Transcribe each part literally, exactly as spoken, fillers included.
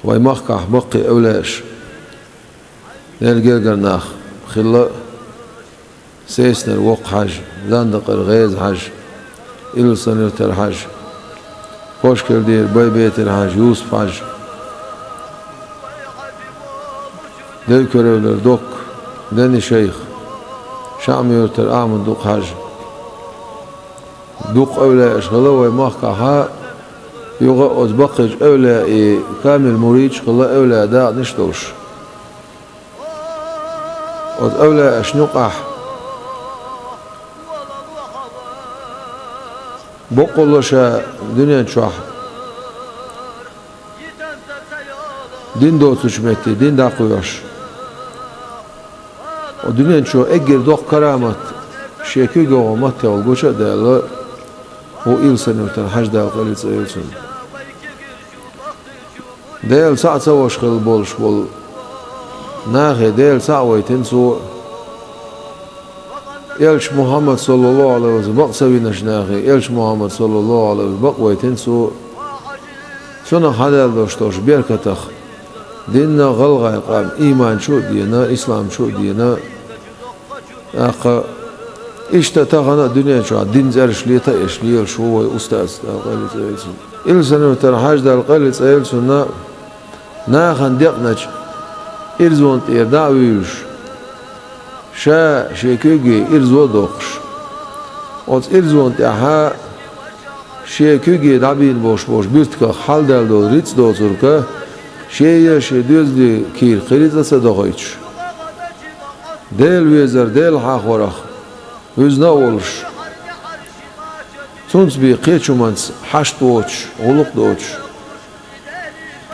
Вай махкахь баккхий эвлаяаш, Делан гергара нах хилла Сеснара Воккха-Хьаьжа, Зандакъара ГӀеза-Хьаьжа, Илсхан-Юртара Хьаьжа, Пошкала-Дера Байбетар-Хьаьжа, Юсуп-Хьаьжа, Девкареулара Докка, Дени-Шайх, Шаьма-Юртара Ахьмад-Дукха-Хьаьжа. Дукха эвлаяаш хилла вай махкахь, юха оцу баккхийчу эвлаяийн камил мурдаш хилла, эвлаяан дакъанаш долуш. Оцу эвлаяашна юкъахь баккъалла ша дуьнен чохь дин доцучу метте дин дӀакхоьхьуш, оцу дуьнен чу эггара доккха карамат шен куьйгагӀо маттехула гуча а даьлла ву Илсхан-Юртара Хьаьжа, Дала къайле цӀа йойла цунна. Дела цхьаъ ца веш хилла болуш болу нахе Дела цхьаъ вайтина цо. Элча Мухьаммад, саллаллаху Ӏалайхи ва саллам, бакъ ца винарш нахе Элча Мухьаммад, саллаллаху Ӏалайхи ва саллам, бакъ вайтина цо. Цунах хьадаьлла долуш долчу беркатах динна гӀалгӀайн къам ийман чу а дена, ислам чу а дена. ТӀаккха иштта тахана а дуьнен чохь дин цӀераш лета а еш лелаш ву вай устаз, Дала къайле цӀа йойла цунна. Илсхан-Юртара Хьаьжа, Дала къайле цӀа йойла цунна, нахана декъначу ирзонна тӀера дӀа а вуьйлуш, ша шен куьйге ирзо а доккхуш, оцу ирзонна тӀехь шен куьйге дӀабийна болуш болчу буьртигах хьаладаьлла долу рицкъ доцург, шен я шен доьзалийн кийра кхин рицкъ а ца дохуьйтуш, Делан везар, Делан хьахорах вуьзна а волуш, цунца бен кхечу хӀуманца хьашт воцуш, гӀуллакх доцуш,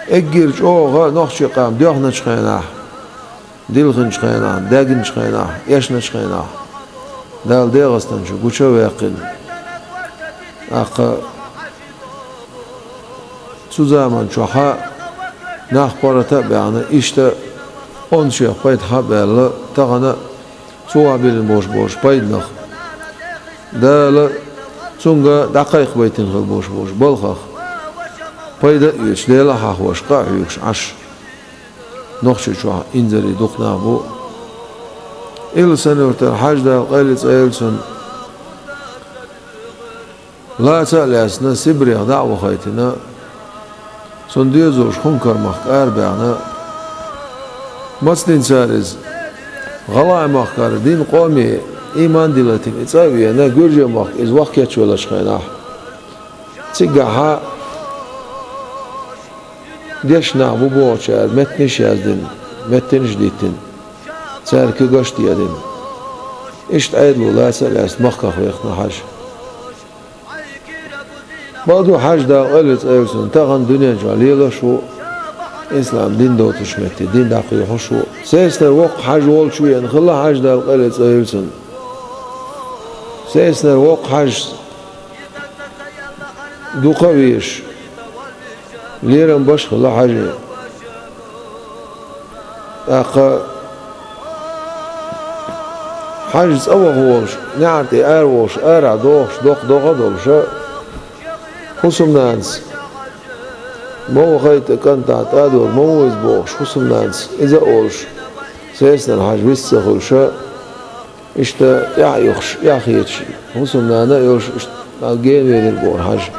эггара чӀогӀа нохчийн къам доьхначу хенахь, дилхинчу хенахь, даьгначу хенахь, эшначу хенахь Дала ДегӀастан чу гуча а ваьккхина. ТӀаккха цу заман чохь нах паргӀата а баьхна, иштта онда шех пайда хьа а баьлла, тахана а цо вахь биллина болуш болчу пайданах, Дала цуьнга дӀакхайкхабайтина хила болуш болчу балхах пайда а оьцуш, Дела а хьахош, къа а хьоьгуш Ӏаш, Нохчийчохь инзаре дукха нах бу. Илсхан-Юртара Хьаьжа, Дала къайле цӀа йойла цунна, лаца а лаьцна, Сибрех дӀа а вахийтина, цунна доьзалш Хункар-махка арабаьхна, маца дина цара иза? ГӀалгӀайн махкара дин, къоме ийман диллийтина и цӀа а веана, Гуьржийн махка иза ваха кечвеллачу хенахь, цигахь дешна нах бу бохучара меттанаш а яздина, меттанаш а диттина, цара куьгаш а дедина. Иштта Ӏедало лаца а лаьцна махках вехна Хьаьжа. Бакъду, Хьаьжа, Дала къайле цӀа йойла цунна, тахана дуьнен чохь лелош а ву, ислам дин доцучу метте дин дӀакхоьхьуш а ву. Сеснара Воккха-Хьаьжа волчу веана хилла Хьаьжа, Дала къайле цӀа йойла цунна. Сеснара Воккха-Хьаьжас дукха а везаш, лерам беш а хилла Хьаьжин. ТӀаккха Хьаьжа цӀа ваха волуш, неӀар тӀе ара волуш, арахь дохуш, доккха догӀа а долуша, хӀусамнанас, ма вахийта кӀантахь, тӀадор ма ву иза бохуш, хӀусамнанас иза а олуш, Сеснара Хьаьжа вист ца хуьлуша, иштта тӀаьхьа а юхуш, эхь а хеташ, хӀусамнана а йолуш, иштта гена велира бохура Хьаьжа.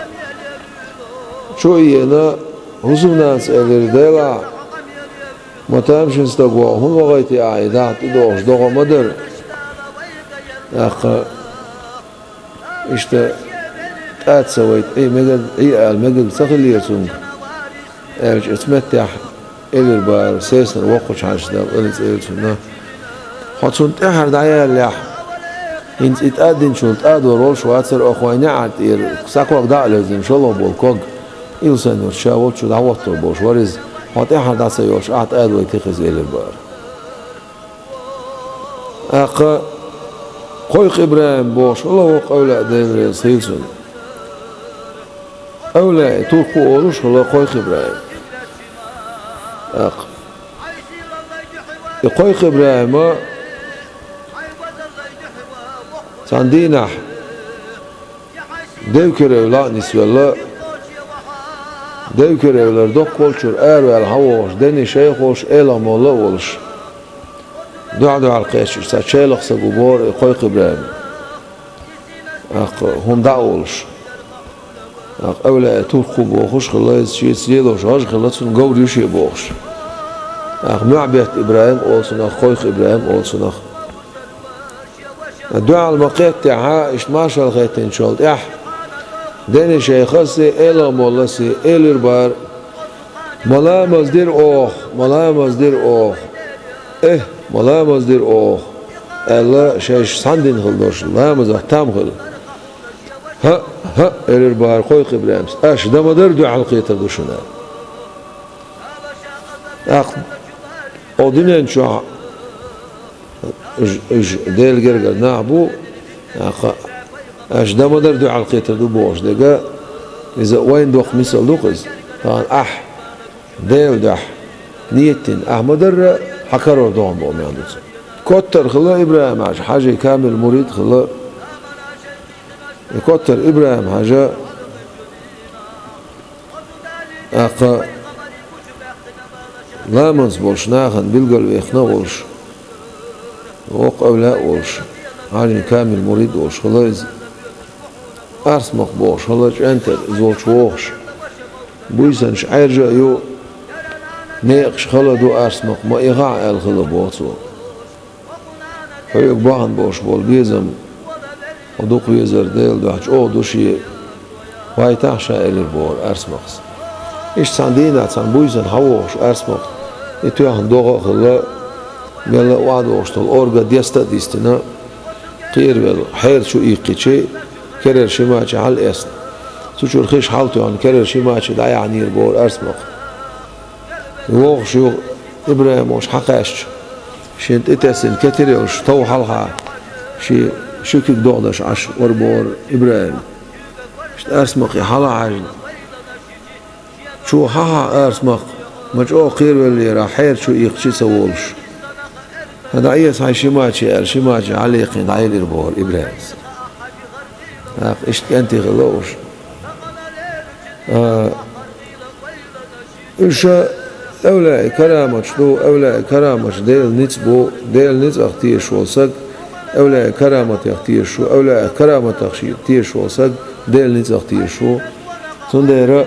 Чу а еана, хӀусамнанас элира: «Делахь, ма тамашийна стаг ву хьо, хӀунда вахийти ахь и дагӀна тӀедогӀуш догӀа ма дара?» ТӀаккха иштта тӀа а ца вайта, Ӏе мегар, Ӏе ала мегар ца хиллера цуьнга, аьлча, оцу меттехь элира бара Сеснара Воккхачу Хьаьжас, Дала къайле цӀа йойла цунна: «Хьо цунна тӀаьхьара дӀаяллехь, хӀинца и тӀаддинчул тӀадор волуш вацара, оха вайн неӀар тӀера схьа ког дӀа а левзина, шолгӀа болу ког, Илсхан-Юрта ша волчу дӀахӀоттор болуш вара иза, хьо тӀаьхьара дӀа ца йолуш, ахь тӀадвайти-кх иза», — элира бара. ТӀаккха Кхойкха ИбрахӀим бохуш хилла воккха эвлаяъ, Дела реза хуьлда цунна. Эвлаяъ, турпу олуш хилла Кхойкха ИбрахӀим. ТӀаккха и Кхойкха ИбрахӀима цхьана дийнахь Девкареулахь а нисвелла, Девкеревлар доккхолчуьра араваьлла хьавогӀуш, дени шайх волуш, эламолла а волуш, дуьхьал-дуьхьал кхеччуьра цхьа чайлах саг ву бохура и Кхойкху ИбрахӀим. ТӀаккха хӀума дӀа а волуш. ТӀаккха эвлаъ туркх ву бохуш хилла иза, шеца лелош гӀаж хилла, цунна говр ю шен бохуш. ТӀаккха Муьхьбет ИбрахӀим олу цунах, Кхойкху ИбрахӀим олу цунах. Дуьхьал ма-кхеттехь, иштта маршалла хеттинчул тӀаьхьа, дени шайхасе, эламолласе элира бара: «Ма ламаз дира оха, ма ламаз дира оха! Э, ма ламаз дира оха!» — аьлла, шайша цхьаьна дина хилла долуш ламазах там хилла. «ХӀаъ, хӀаъ, — элира бара Кхойкху ИбрахӀимс, — аша дан ма дарра дуьхьал кхетар ду шуна». ТӀаккха оцу дуьнен чохь уьш, уьш Делан гергара нах бу, тӀаккха аша дан ма дарра дуьхьал кхетар ду бохуш дерг, иза вайна доккха мисал ду-кх иза. Тахана ахь Делан дуьхьа нийят дина, ахь ма дарра хьан карор догӀун боху маьӀна ду цуьнан. Коттар хилла ИбрахӀим-Хьаьжа, Хьаьжин камил мурид хилла. И коттар ИбрахӀим-Хьаьжа, тӀаккха ламаз болуш нахана билгалваьккхина а волуш, воккха эвлаъ а волуш, Хьаьжин камил мурид а волуш хилла иза. Арсмакъ бохуш хилла чӀентар, иза волчу вогӀуш. Буьйсанаш Ӏаьржа а ю, некъаш хала ду Арсмакъ, ма ихахь аьлла хилла боху цо. Хьоьга бахьана болуш болу безам, хьо дукха везар Делан дуьхьа чӀогӀа ду шен, вайтахь ша, элира бохура Арсмакъас. Иштта цхьана дийнахь цхьана буьйсанна хьавогӀуш Арсмакъ, и тоьхна догӀа а хилла, мелла а охьадогӀуш долу орга деста а дистина, кхеравелла, хьерачу иккхичи, керара шимачи хьалаэцна. Цу чуьра хиш хьалатоьхна, керара шимачи дӀаяьхьнера бохура Арсмакъ. ВогӀуш юха ИбрахӀим волчу хьакхаьчча, шена тӀетесна кетар йолуш, тов хьалха шен ши куьг догӀанаш Ӏаш вара бохура ИбрахӀим. Иштта Арсмакъе хьала а хьаьжна: «Чу хьахьа, Арсмакъ, ма чӀогӀа кхеравеллера хьерачу иккхичи ца волуш. ХӀан, дӀаэца хьайн шимачи», — аьлла, шимачи хьалаиккхина дӀаелира бохура ИбрахӀимс. ТӀаккха иштта кӀентий хилла уьш. А, уьш эвлаъ караматаш ду, эвлаъ караматаш Делан ницкъ бу, Делан ницкъах тешаш волу саг эвлаъ караматех тешаш ву, эвлаъ караматах ши-, тешаш волу саг Делан ницкъах тешаш ву. Цундела,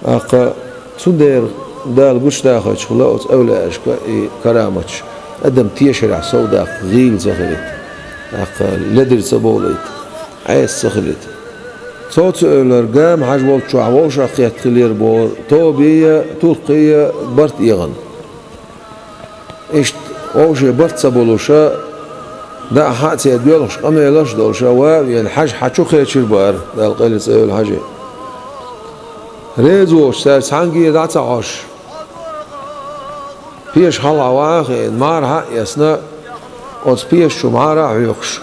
тӀаккха, цундела Дала гучудахийтина хилла оцу эвлаъашка и караматаш, адам тешарехь совдаккха гӀийла ца хилийта, тӀаккха ледара ца бовлийта, Ӏеса ца хилийта. Цо ца оьлура, Гама-Хьаьжа волччохь вовшах кхетта хилира бохура, тобий а, туркхий а барт эгӀана. Иштта вовше барт ца болуша, даа хьа а ца доьлхуш, къамелаш а долуша, ван а веана, Хьаьжа хьа чу кхечира бара, Далла къайле цӀе йолу Хьаьжи. Реза воцуш, цаьрца цхьаьнгге а дӀа ца хьожуш, пеша хьалха ван а хиъна, мӀара хьа а эцна, оцу пеша чу мӀара а хьоькхуш: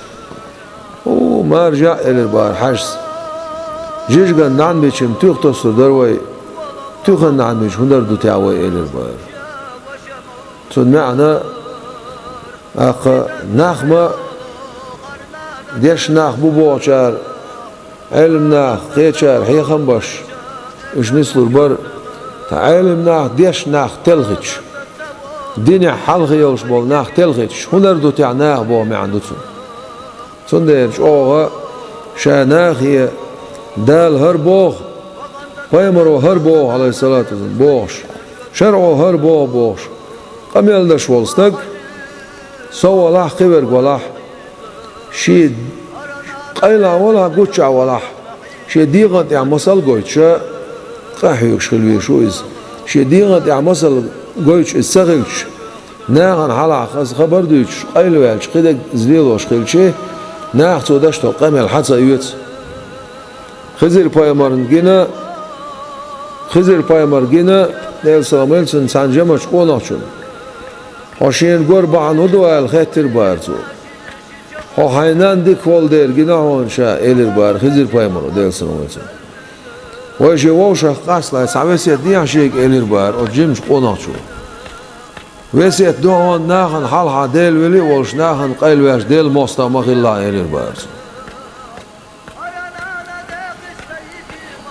«У, маржа а», — элира бара Хьаьжас. «Жижиган нӀаьна бича-м туьха тосур дара вай, туьхан нӀаьна бича хӀун дар ду техьа вай», — элира бара. Цуьнан маьӀна, тӀаккха, нах ма, дешна нах бу бохучара, Ӏелам нах, кхечара хьехам беш, уьш нислур бара, ткъа Ӏелам нах дешна нах телхича, динехь хьалха йолуш болу нах телхича, хӀун дар ду техьа наха боху маьӀна ду цуьнан. Цундела чӀогӀа ша нахе Дала хӀара боху, пайхамаро хӀара боху, Ӏалайхиссалату вассалам, бохуш, шарӀо хӀара боху бохуш, къамел деш волу стаг, сов валахь, кхин верг валахь, шен къайлахь валахь, гуччахь валахь, шен дегӀан тӀехь масал гойтуша, къахьоьгуш хила везаш ву иза. Шен дегӀан тӀехь масал гойтуш иза ца хилча, нахана хьалха хаза хабар дуьйцуш, къайлаваьлча, кхидерг иза лелош хилча, наха цо деш долу къамел хьа ца оьцу. Хизир-пайхамарна гина, Хизир-пайхамар гина, Делан салам хуьлда цунна, цхьана жамачу къонахчунна. «Хьо шена гор бахьана хӀун ду?» — аьлла, хаьттира бара цо. «Хьо хьайн нанна дика волу дела гина хьуна ша», — элира бара Хизир-пайхамаро, Делан салам хуьлда цунна. «Вай шен вовшах къасталахь, цхьа весет дехьа шега», — элира бара оцу жимачу къонахчо. «Весет ду хьуна, нахана хьалха Дела вели а волуш, нахана къайлавеш Делан мостагӀа ма хилалахь», — элира бара цо.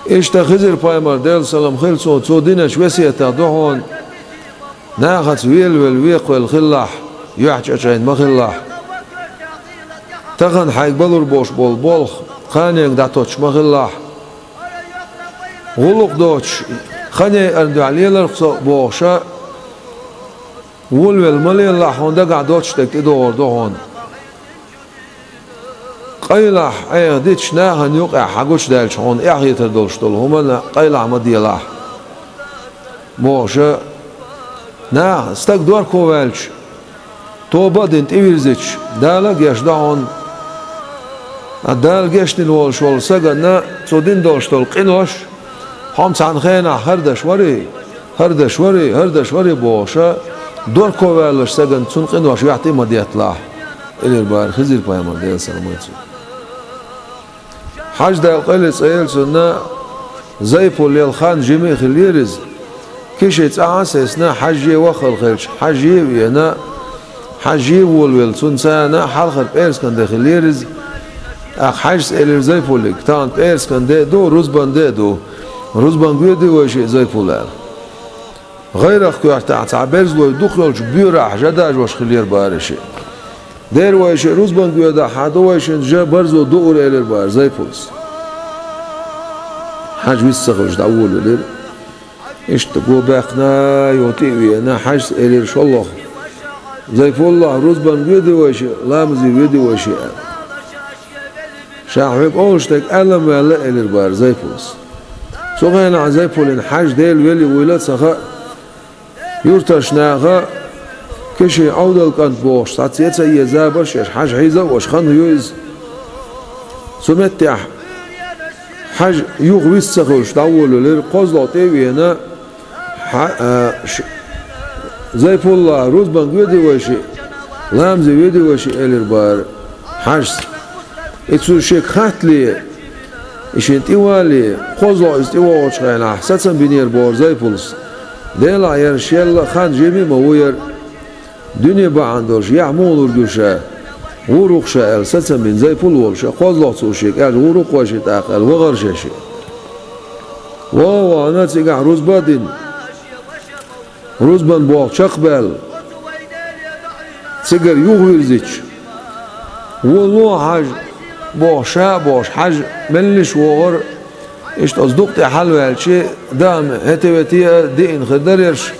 Иштта Хизир-пайхамар, Делан салам хилла цунна, цо динчу весетах ду хьуна: нахаца велавелла, векхавелла хилалахь, юьхь чӀачӀайна ма хилалахь. Тахана хьайга балур болуш болу болх кханенга дӀатоттуш ма хилалахь. ГӀуллакх доцуш, хан яйарна дуьхьа леларх со а бохуш, волавелла ма лелалахь, хьуна дагахь доцуш дерг тӀедогӀур ду хьуна. Къайлахь Ӏеха дитча, нахана юкъахь хьан гучудаьлча, хьуна эхь хетар долуш долу хӀуманна къайлахь ма делахь. Бохуша, наха стаг дорко ваьлча, тоба а дина тӀевирзича, Дала а гечдо хьуна. Ткъа Дала гечдина волуш волу саганна цо дина долуш долу къинош, хьо-м цхьана хенахь хӀара даш варий, хӀара даш варий, хӀара даш варий бохуша, дорко ваьллачу саганна цунна къинош юьхь тӀе ма детталахь, элира бара Хизир-пайхамар, Делан салам хуьлда цунна. Хьажа-Дала къайле цӀе яра цунна, зайпулла яла хан жима а хиллера иза. Киши цӀахь а сецна, хьажа ваххал хилча, хьажа а веана, хьажа а волавелла, цунна царна хьалхара пӀераскан де хиллера иза. ТӀаккха хьажас элира зайпуллига: «Тахана пӀераскан де а ду, рузбан де а ду. Рузбан гоьдий вайшиъ, зайпулла», — аьлла. ГӀайрах коьртахь цхьа берзалой дукхах йолчу боьрахь жа дажош хиллера бара и шиъ. «Дера вайшиъ рузбан гоьдахь, хьан ду вайшинна жа, барзо дуур», — элира бара зайпуллас. Хьажа вист ца хуьлуш дӀаволавелира. Иштта го баьккхина, юха тӀе а веана, хьажас элира шолгӀа: «Зайпулла, рузбан гоьдий вайшиъ, ламазе воьдий вайшиъ», — аьлла. «Ша хьоьга олуш дерг аьлла ма ваьлла», — элира бара зайпуллас. Цу хенахь зайпуллина хьажа Дела велла вуйла а ца хаьа, юьртарчу наха, киши Ӏовдал кӀант бохуш, цхьацца е ца е забарш а еш, хьажа хьийза а веш, хан ю иза. Цу меттехь хьажа юха вист ца хуьлуш дӀаволавелира, кхозлагӀа тӀе а веана, хьа-, а, ш-, «Зайпулла, рузбан гоьдий вайшиъ, ламазе воьдий вайшиъ», — элира бара хьажас. И цо шега хаттале, и шена тӀевалале, кхозлагӀа иза тӀевогӀучу хенахь, сацам бинера боху зайпуллас. Делахь яра шелла а хан жима а ма ву яра. Дуьне бахьана долуш, яхь муха лург ю ша, гӀур ву-кх ша аьлла, сацам бина зайпулла волуш, кхозлагӀа цо шега аьлча, гӀур ву-кх вайшиъ тӀаккха аьлла, вахара ша шиъ. Ваха а вахана, цигахь рузба а дина, рузбан болх чекхбаьлла, цигара юхавирзича, «Волло, хьажа», — бохуш, ша а бохуш, хьажа меллаша вогӀура. Иштта оцу дукъа тӀе хьалаваьлча, даим хӀета-вета а диъна хир дара ерш,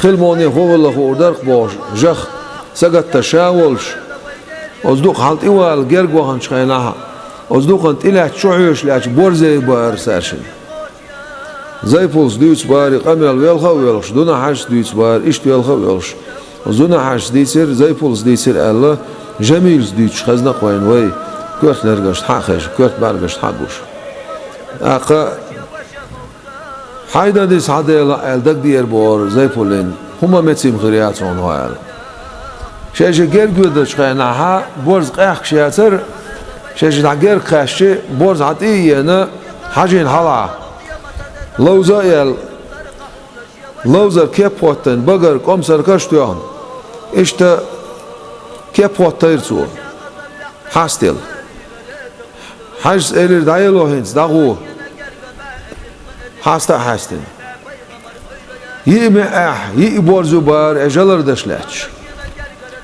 хила моне хӀун хилла хуур дара-кх бохуш, жах сагатдеш ша а волуш, оцу дукъа хьал тӀевала герга ваханчу хенахь, оцу дукъана тӀелаьцна чу хьоьжуш лаьттачу борзе а баара цаьршинна. Зайпуллас дуьйцу бара и къамел велха а воьлхуш, Зуна-Хьаьжас дуьйцу бара иштта велха а воьлхуш. Зуна-Хьаьжас дийцира, Зайпуллас дийцира аьлла, Жамилас дуьйцуш хезна-кх вайна вай, коьрта лергашна хьа а хезаш, коьрта бӀаьргашна хьа а гуш. ТӀаккха: «Хьайда дисхьа Дела», — аьлла дагадеара бохура Зайпуллина, хӀума мецима хир яц хьуна хьо аьлла. Шаьш герга воьдучу хенахь борз къаьхкаш яцара, шаьш дӀа герга кхаьчча, борз хьан тӀе а еана, хьажийна хьалха, ловза а яьлла, ловзар кеп хӀоттийна, багара кӀомсаркаш а тоьхна, иштта кеп хӀоттийра цо, хьастаелла. Хьаьжас элира: «ДӀаело хӀинца, дӀагӀо». Хьаста а хьаьстина. Йиъ меъ ахь, йиъ борз ю бара, э, жалар даш лаьтташ.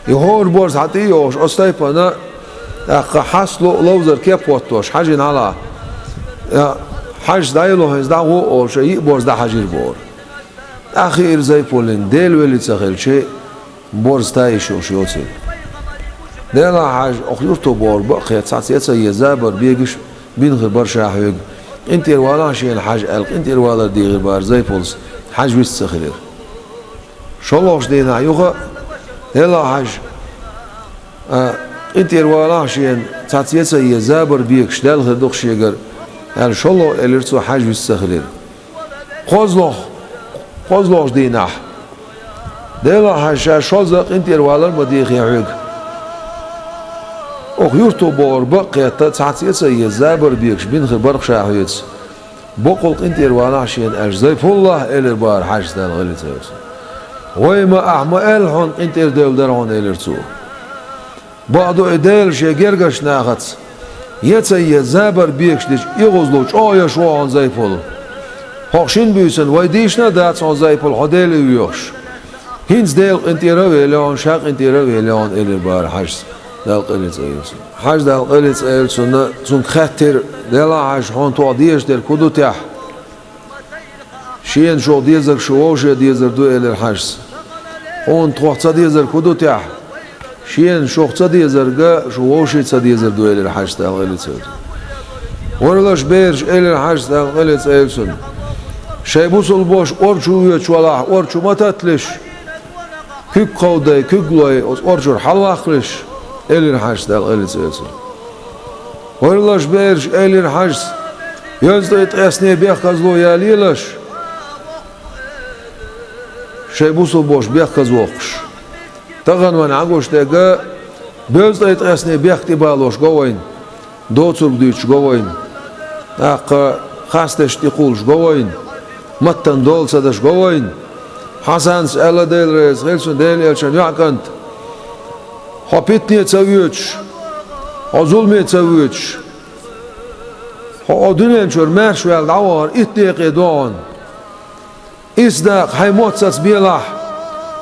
И хӀора борз хьан тӀе а йохуш, оцу тайпана, тӀаккха хьаста ло-, ловзар кеп хӀоттош, хьажийна хьалха. Э, Хьаьжас: «ДӀаело хӀинца, дӀагӀо», — олуш, йиъ борз дӀахьажийра бохура. ТӀаккха хиира Зайпуллина, Дела велла ца хилча, борз та йиш йолуш йоцийла. Делахь, Хьаьжа, оха юрто бохург бакъ хета, цхьацца е ца е забар, бегаш бина хир бара ша хьоьга. КъинтӀера валахь шена, Хьаьжа, аьлла, къинтӀера валар дийхира бара Зайпуллас, Хьаьжа вист ца хилира. ШолгӀачу дийнахь юха а: «Делахь, Хьаьжа, а, къинтӀера валахь шена, цхьацца е ца е забар, бегаш даьлла хир ду-кх шегара», — аьлла, шолгӀа элира цо, Хьаьжа вист ца хилира. КхозлагӀа, кхозлагӀчу дийнахь: «Делахь, Хьаьжа, ша шозза къинтӀера валар ма дийхи хьоьга. Оха юрто бохург бакъ хетта, цхьацца е ца е забар, бегаш бина хир бара-кх ша хьоьца. Баккъалла къинтӀера валахь шена», — аьлча, «Зайпуллахь», — элира бара Хьаьжас, Дала гӀайре ца йойла цунна. «Вай, ма ахь ма аьлла хьуна, къинтӀера девлла дара хьуна», — элира цо. Бакъду, и Дела шен гергарчу нахаца Е ца е забар бекаш дича, эгӀазло чӀоагӀа еш ву хьуна зайпул. Хьо шин буьйсанна вай дийшина а дац хьуна зайпул, хьо Деле воьхуш. ХӀинца Делан къинтӀера а велла хьуна, ша къинтӀера а велла хьуна, элира бахара Хьажас, Дала къайле цӀа йойла цунна. Хьажас, Дала къайле цӀа йойла цунна, цуьнга хаьттира: «Делахь, Хьажа, хьуна тхох дезаш дерг хӀун ду техьа? Шена шух дезарг шу вовше дезар ду», — элира Хьажас. «Хьуна тхох ца дезарг хӀун ду техьа?» «Шена шух ца дезарг шу вовше ца дезар ду», — элира Хьажас, Дала къайле цӀа йойла цунна. «Варелаш, бераш, — элира Хьажас, Дала къайле цӀа йойла цунна, — шайн бусалба воша ор чу воьдуш валахь, ор чу ма татталаш. Куьг кховдадай, куьг лой, оцу ор чуьра хьалаваккхалаш», — элира Хьажас, Дала къайле цӀа йойла цунна. «Варелаш, бераш, — элира Хьажас, — йовзткъеи ткъесне бехказло ялелаш, шайн бусалба воша бехказвоккхуш. Тахана вайна Ӏа гуш дерг, бевзткъеи ткъесне бехк тӀебалош го вайна, доцург дуьйцуш го вайна, тӀаккха хасташ тӀекхуллуш го вайна, маттана дола ца деш го вайна». Хьасанас аьлла, Дела реза хила цунна, Делан элчан йоӀ кӀант: «Хьо питане ца воьдуш, хьо зуламе ца воьдуш, хьо, хьо дуьнен чуьра маьрша ваьлла дӀавахар итт декъе ду хьуна. Исс дакъа хьайн мотт сацабелахь,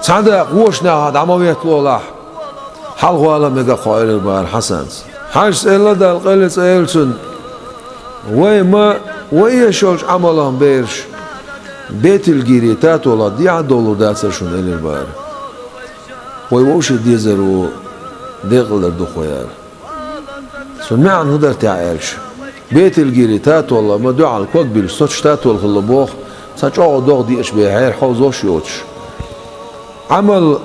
цхьа дакъа вочу нахах дӀа ма ветталолахь, хьалхавала мега хьо», — элира бахара Хьасанас. Хьажас аьлла, Дала къайле цӀа йойла цунна: «Вай ма, вай еш йолчу Ӏамалан бераш, Бетилгире татолахь дехьа а довлур дацара шуна», — элира бахара. «Вай вовшийн дезаро декъалдар ду-кх вай», — аьлла. Цуьнан маьӀна хӀун дара техьа аьлча, Бетилгире татолла ма дуьхьал ког биллаш, соцуш татол хилла боху, цхьа чӀогӀа догӀа деъаш бен хьера хьовзош а йоцуш. Ӏамал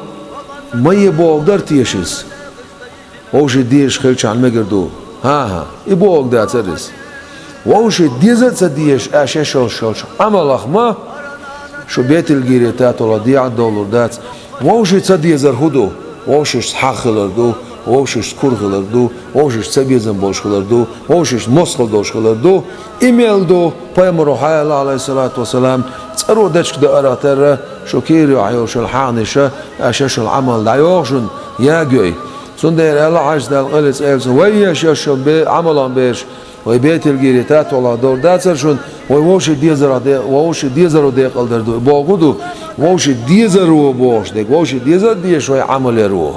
ма е бохург дара теша иза? Вовшийн дезаш хилчахьана мегар ду. ХӀан-хӀа, и бохург дацара иза. Вовшийн деза а ца дезаш, аша еш йолуш йолчу Ӏамалах ма шу Бетилгире татолла дехьа а довлур дац. Вовшийн ца дезар хӀун ду? Вовшашца хьагӀ хилар ду, вовшашца кура хилар ду, вовшашца цабезам болуш хилар ду, вовшашца мостагӀалла долуш хилар ду. И мел ду, пайхамаро хьаьлла, Ӏалайхиссалату вассалам, цӀаро дечиг даарах терра, шу кийра юьхь йолуш йолу хьагӀаниша, аша еш йолу Ӏамал дӀайогӀу шуна, ягайой. Цундела аьлла Хьажас, Дала къайле цӀа йойла цунна: «Вай еш йолу бе-, Ӏамалан бераш, вай Бетилгире татолахь довр дацара шуна, вай вовшийн дезарах де-, вовшийн дезаро декъалдар ду». Бохург хӀун ду? Вовшийн дезаро бохуш дерг, вовшийн деза а дезаш, вай Ӏамалеро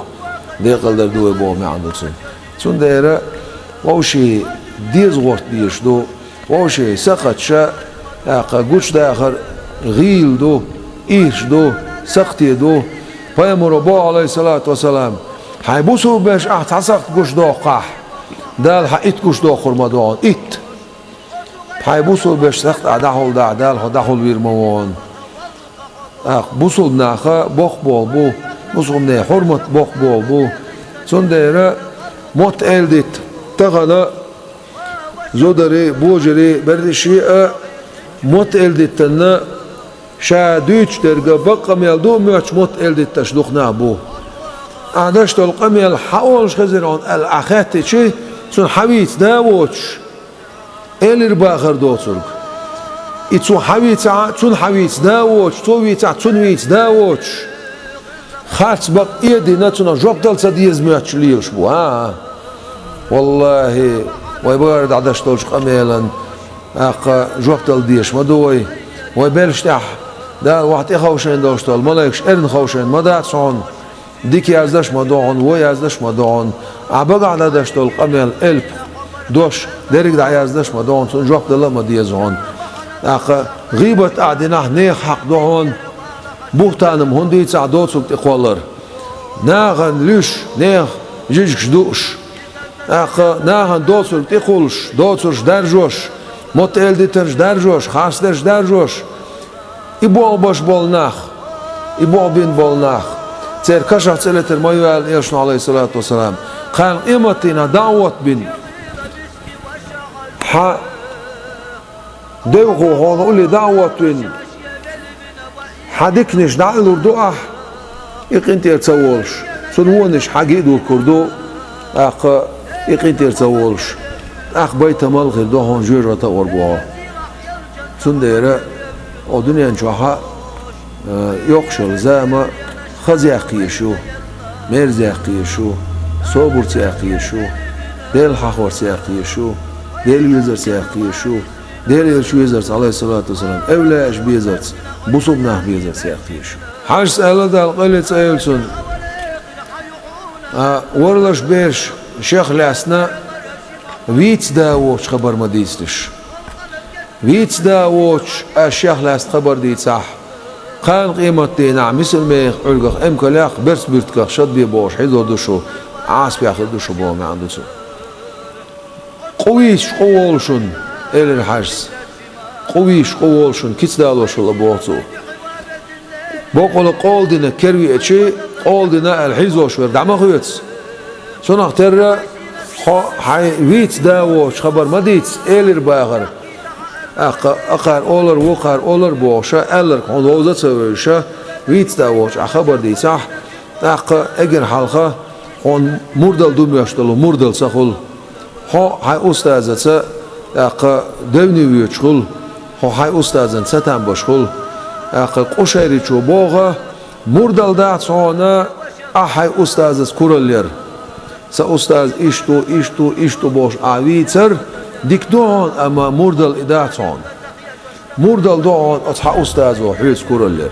декъалдар ду вай боху маьӀна ду цуьнан. Цундела вовшийн деза гӀорта дезаш ду, вовшийн сакхаташа, тӀаккха гучудахар гӀийла ду, ирча ду, сакхте ду. Пайхамаро боху, Ӏалайхиссалату вассалам: «Хьайн бусалба берш ахь цхьа сакхт гучудоккхахь, Дала хьан итт гучудоккхур ма ду хьуна, итт. Хьайн бусалба берш сакхт ахь дӀахьулдахь, Дала хьо дӀахьулвийр ма ву хьуна». ТӀаккха бусалба наха боккха болу бу, бусалбанийн хьурмат боккха болу бу. Цундела мотт эладитта тахана зударий, божарий, берриш а мотт эладиттанна, ша дуьйцуш дерг бакъ къамел ду а моьттуш, мотт эладитташ дукха нах бу. Ахь деш долу къамел хьан олуш хезира хьуна аьлла ахь хаьттичи, цунна хьан вийца да а воцуш, элира бахара доцург. И цо хьан вийцахь а, цунна хьан вийца да а воцуш, цо вийцахь а, цунна вийца да а воцуш, харц бакъ а дина, цунах жоп дала ца деза моьттуш лелаш бу, а? Валлахи, вай бахара дӀадеш долчу къамелан, тӀаккха жоп дала дезаш ма ду вай. Вай белшаш тӀехь Дала вайх тӀеховшийна долуш долу малайкаш эрна ховшийна ма дац хьуна. Дика яздаш ма ду хьуна, вон яздаш ма ду хьуна. Ахь багахь дӀадеш долу къамел, элп, дош дерриг дӀаяздаш ма ду хьуна, цунна жоп дала а ма деза хьуна. ТӀаккха гӀийбат ахь динахь, нехан хьакъ ду хьуна. Бухтанам хӀунда дийцахь, доцург тӀекхоллар. Нахана луьйш, нехан жижигаш дууш. ТӀаккха нахана доцург тӀекхуллуш, доцурш даржош, мотт эладитанаш даржош, харцдерш даржош. И болх беш болу нах, и болх бина болу нах, церан кашах цӀе летар ма ю аьлла Элчано, Ӏалайхиссалату вассалам. Кхарна къематдийнахь даӀват бина. Хьан девхо хьуна улле даӀват вина, хьан диканаш дӀаалур ду ахь, и къинтӀера ца волуш, цуьнан вонаш хьан гиъ духкур ду, тӀаккха и къинтӀера ца волуш, тӀаккха байтамал хир ду хьуна, жоьжахате а гӀур бу хьо. Цундела оха дуьнен чохь а, э, йоккхуш йолу зама хаза яккха езаш ю, мерза яккха езаш ю, собарца яккха езаш ю. Дела хьахорца яккха езаш ю, Дела везарца яккха езаш ю, Дела элча везарца, алейхиссалату вассалам, эвлияаш безарца, бусалба нах безарца яккха езаш ю. Хьажас аьлла, Дала къайле цӀа йойла цунна, а, ворхӀлагӀа бераш шех лаьцна, вийца да воцча хабар ма дийцалаш. Вийца да воцча аз шех лаьцна хабар дийцахь, кхана къематдийнахь мисал мехах Ӏуьргах, эмкалех, берц буьртигах шад бе бохуш хьийзор ду шу, Ӏазапехь хир ду шу боху маьӀна ду цуьнан. Къу вийцаш къу волу шуна, элира Хьажас. Къу вийцаш къу волу шуна, кица далош хилла боху цо. Боккъала къола дина кер веачи, къола дина аьлла хьийзош верг дӀа ма хоьцу. Цунах терра, хьо хьайн вийца да воцча хабар ма дийца, элира бахара. ТӀаккха акхар олар, вукхар олар бохуша, аьлларг хьуна вовза а ца вевзаш, вийца да воцча ахь хабар дийцахь, тӀаккха эггара хьалха хьуна мурдал ду моьттуш долу мурдал ца хуьлу. Хьо хьайн устазаца, тӀаккха, девне воьдуш хуьлу, хьо хьайн устазан ца там беш хуьлу. ТӀаккха къу шайричо боху, мурдал дац хьуна ахь хьайн устазаца куралла яр. Сан устаз иштта ву, иштта ву, иштта ву бохуш ахь вийцар, дика ду хьуна, амма мурдал и дац хьуна. Мурдал ду хьуна оцу хьан устазо хьоьца куралла яр.